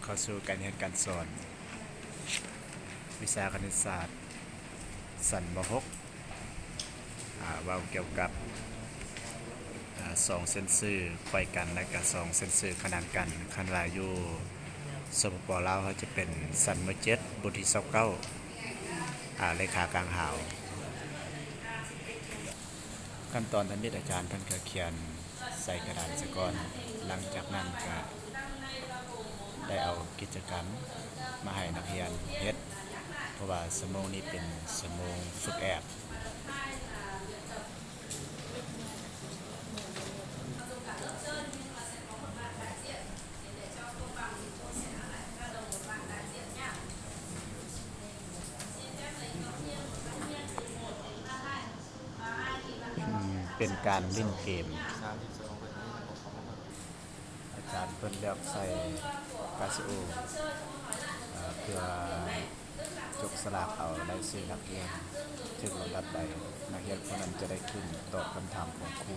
ເຂົ້າສູ່ການຮຽນການສອນ ວິຊາຄະນິດສາດ ຊັ້ນ ມໍຫົກ ອາ ເວົ້າກ່ຽວກັບ ອາ ສອງເສັ້ນຊື່ໄຂວ້ກັນ ແລະກະສອງເສັ້ນຊື່ຂະໜານກັນ. ຄັນວ່າຢູ່ ສປປ ລາວ ເຮົາຈະເປັນຊັ້ນ ມໍເຈັດ ບົດທີ ຊາວເກົ້າ ອາ ເລຂາກາງຫາວ. ຂັ້ນຕອນທຳອິດ ອາຈານເພິ່ນກະຂຽນໃສ່ກະດານສາກ່ອນ, ຫຼັງຈາກນັ້ນກະໄດ້ເອົາກິດຈະກຳມາໃຫ້ນັກຮຽນເຮັດ, ເພາະວ່າຊົ່ວໂມງນີ້ເປັນຊົ່ວໂມງຝຶກແອບ. ເປັນການຫຼິ້ນເກມ. ອາຈານເພິ່ນເລືອກໃສ່ກາຊິໂອ ເພື່ອຈົກສະຫຼາກເອົາລາຍຊື່ນັກຮຽນ, ຖືກລຳດັບໃດ ນັກຮຽນຜູ້ນັ້ນຈະໄດ້ຂຶ້ນຕອບຄຳຖາມຂອງຄູ.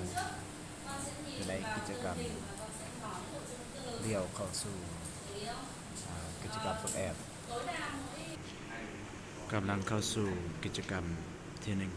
ຢູ່ໃນກິດຈະກຳ ລ້ຽວເຂົ້າສູ່ ອາ ກິດຈະກຳຝຶກແອບ. ກຳລັງເຂົ້າສູ່ກິດຈະກຳທີໜຶ່ງ.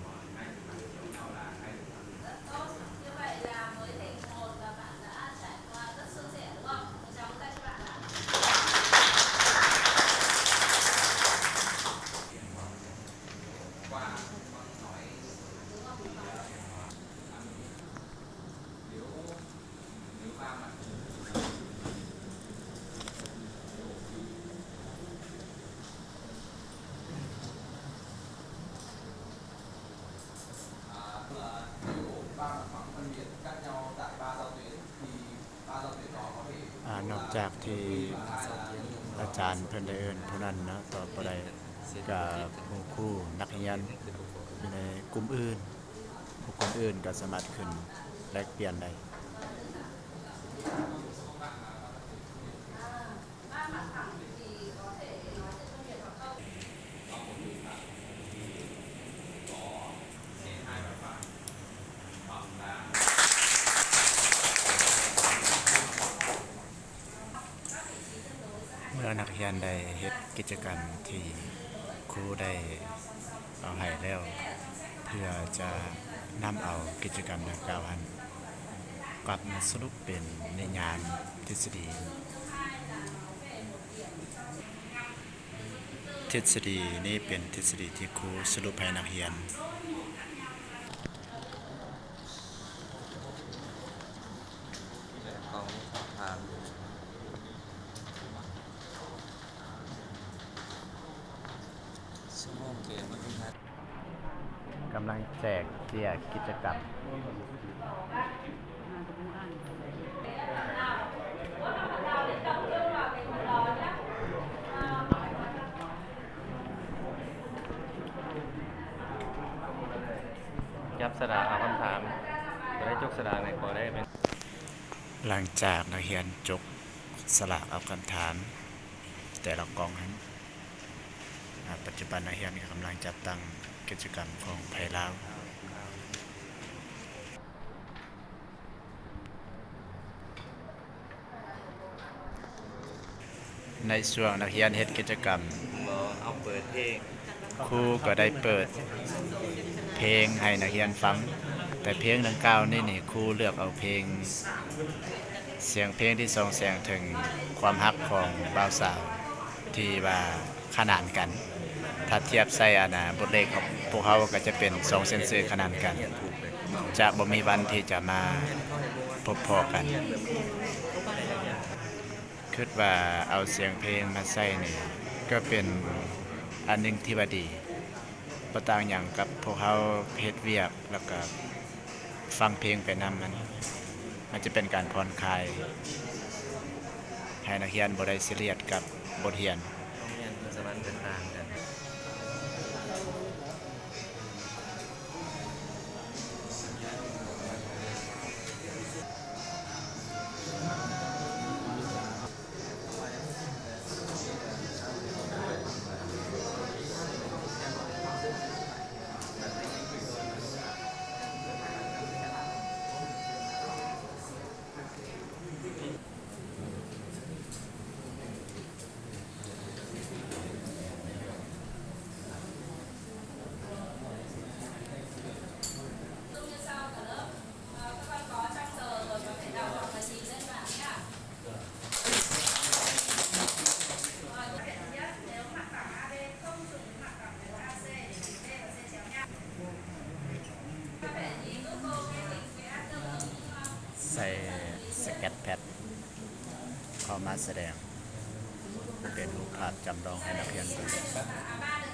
ອາ ນອກຈາກທີ່ອາຈານເພິ່ນໄດ້ເອີ້ນຜູ້ນັ້ນເນາະ ຕອບບໍ່ໄດ້ ກະຄູ ນັກຮຽນຢູ່ໃນກຸ່ມອື່ນ ບຸກຄົນອື່ນກໍສາມາດຂຶ້ນແລກປ່ຽນໄດ້. ເມື່ອນັກຮຽນໄດ້ເຮັດກິດຈະກຳທີ່ຄູໄດ້ເອົາໃຫ້ແລ້ວ ເພື່ອຈະນຳເອົາກິດຈະກຳດັ່ງກ່າວຫັ້ນ ກັບມາສະຫຼຸບເປັນນິຍາມທິດສະດີ. ທິດສະດີນີ້ເປັນທິດສະດີທີ່ຄູສະຫຼຸບໃຫ້ນັກຮຽນ. ກຳລັງແຈກເຈ້ຍກິດຈະກຳ. ຈັບສະຫຼາກເອົາຄຳຖາມ ຜູ້ໃດຈົກສະຫຼາກໄດ້ກໍໄດ້ເປັນ. ຫຼັງຈາກນັກຮຽນຈົກສະຫຼາກເອົາຄຳຖາມແຕ່ລະກ່ອງຫັ້ນ, ອາ ປັດຈຸບັນນັກຮຽນກຳລັງຈັດຕັ້ງກິດຈະກຳຂອງໄພລາວ. ໃນຊ່ວງນັກຮຽນເຮັດກິດຈະກຳ, ຄູກໍໄດ້ເປີດເພງໃຫ້ນັກຮຽນຟັງ, ແຕ່ເພງດັ່ງກ່າວນີ້ນີ້ ຄູເລືອກເອົາເພງ ສຽງເພງທີ່ສ່ອງແສງເຖິງຄວາມຮັກຂອງບ່າວສາວ ທີ່ວ່າຂະໜານກັນ, ຖ້າທຽບໃສ່ອັນນ່າ ບົດເລກຂອງພວກເຮົາກໍຈະເປັນສອງເສັ້ນຊື່ຂະໜານກັນ, ຈະບໍ່ມີວັນທີ່ຈະມາພົບພໍ້ກັນ. ຄິດວ່າເອົາສຽງເພງມາໃສ່ນີ້ ກໍເປັນອັນໜຶ່ງທີ່ວ່າດີ, ບໍ່ຕ່າງຫຍັງກັບພວກເຮົາເຮັດວຽກ ແລ້ວກໍ ຟັງເພງໄປນຳ ມັນ ມັນຈະເປັນການຜ່ອນຄາຍ ໃຫ້ນັກຮຽນບໍ່ໄດ້ຊີຣຽສກັບບົດຮຽນ. ສະແດງເປັນຮູບພາບຈຳລອງໃຫ້ນັກຮຽນເບິ່ງ.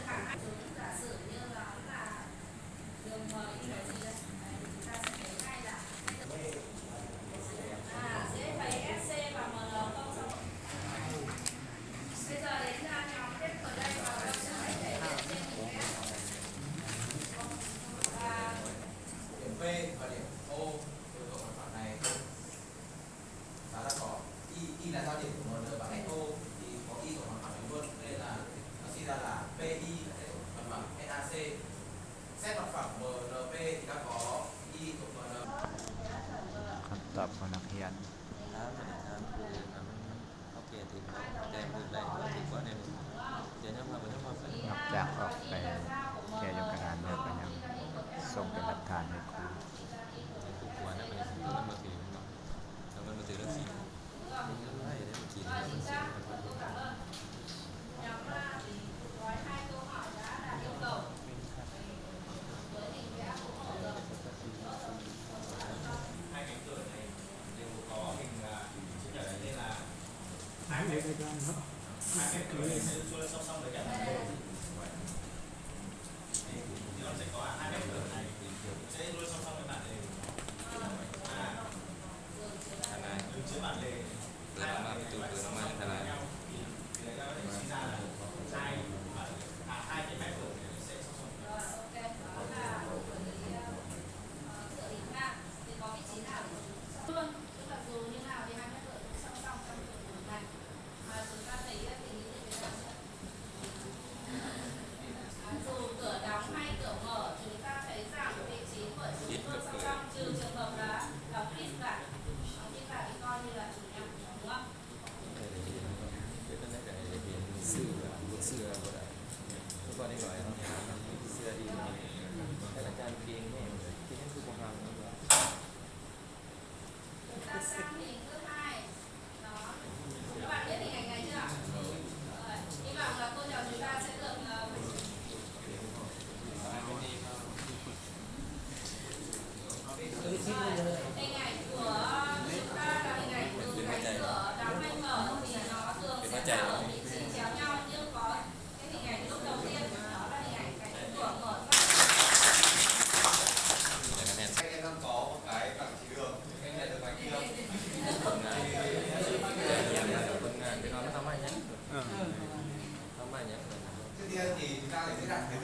ນອກຈາກອອກໄປແກ້ຢູ່ກະດານແລ້ວ ກະຍັງສົ່ງເປັນຫຼັກຖານໃຫ້ຄູ.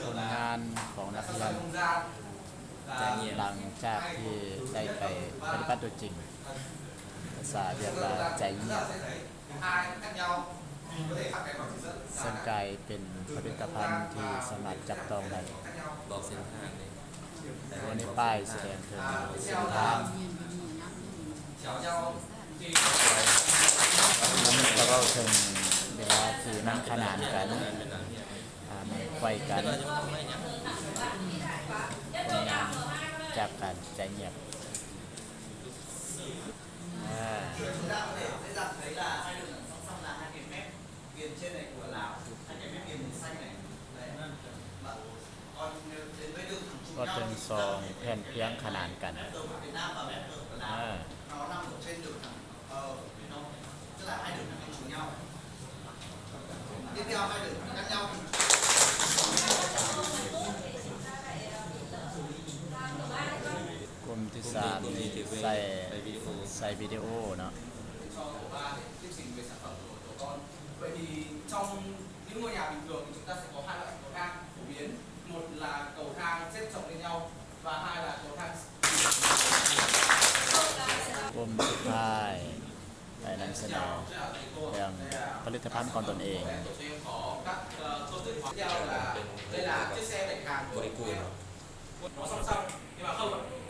ຜົນງານຂອງນັກຮຽນ ຫຼັງຈາກທີ່ໄດ້ໄປປະຕິບັດຕົວຈິງ ພາສາວຽດວ່າ trải nghiệm. ເຊິ່ງກາຍເປັນຜະລິດຕະພັນທີ່ສາມາດຈັບຕ້ອງໄດ້. ບອກເສັ້ນທາງເດ້. ອັນນີ້ປ້າຍສະແດງເຖິງເສັ້ນທາງ. ແລ້ວມັນກະເວົ້າເຖິງເວລາທີ່ມັນຂະໜານກັນ ອ່າ ມັນໄຂວ້ກັນ ຜົນງານຈາກການ trải nghiệm. ອ່າ ກໍເຖິງສອງແຜ່ນພຽງຂະໜານກັນ. ອ່າ ກຸ່ມທີສາມນີ້ໃສ່ ໃສ່ວິດີໂອເນາະ. ກຸ່ມສຸດທ້າຍ ໄດ້ນຳສະເໜີເລື່ອງຜະລິດຕະພັນຂອງຕົນເອງ.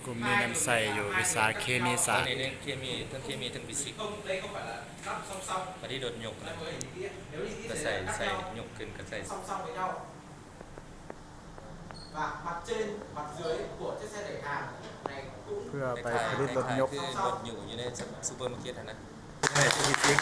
ກຸ່ມນີ້ນຳໃຊ້ຢູ່ວິຊາເຄມີສາດ. ເຄມີ ທັງເຄມີ ທັງຟີຊິກ ປະດິດລົດຍົກນະ ກະໃສ່ ໃສ່ຍົກຂຶ້ນ ກະໃສ່ ເພື່ອໄປຜະລິດລົດຍົກ ຄ້າຍໆຄືລົດຍົກຢູ່ໃນຊຸບເປີມາເກັດຫັ້ນນະ. ໃຊ້ຟີຊິກ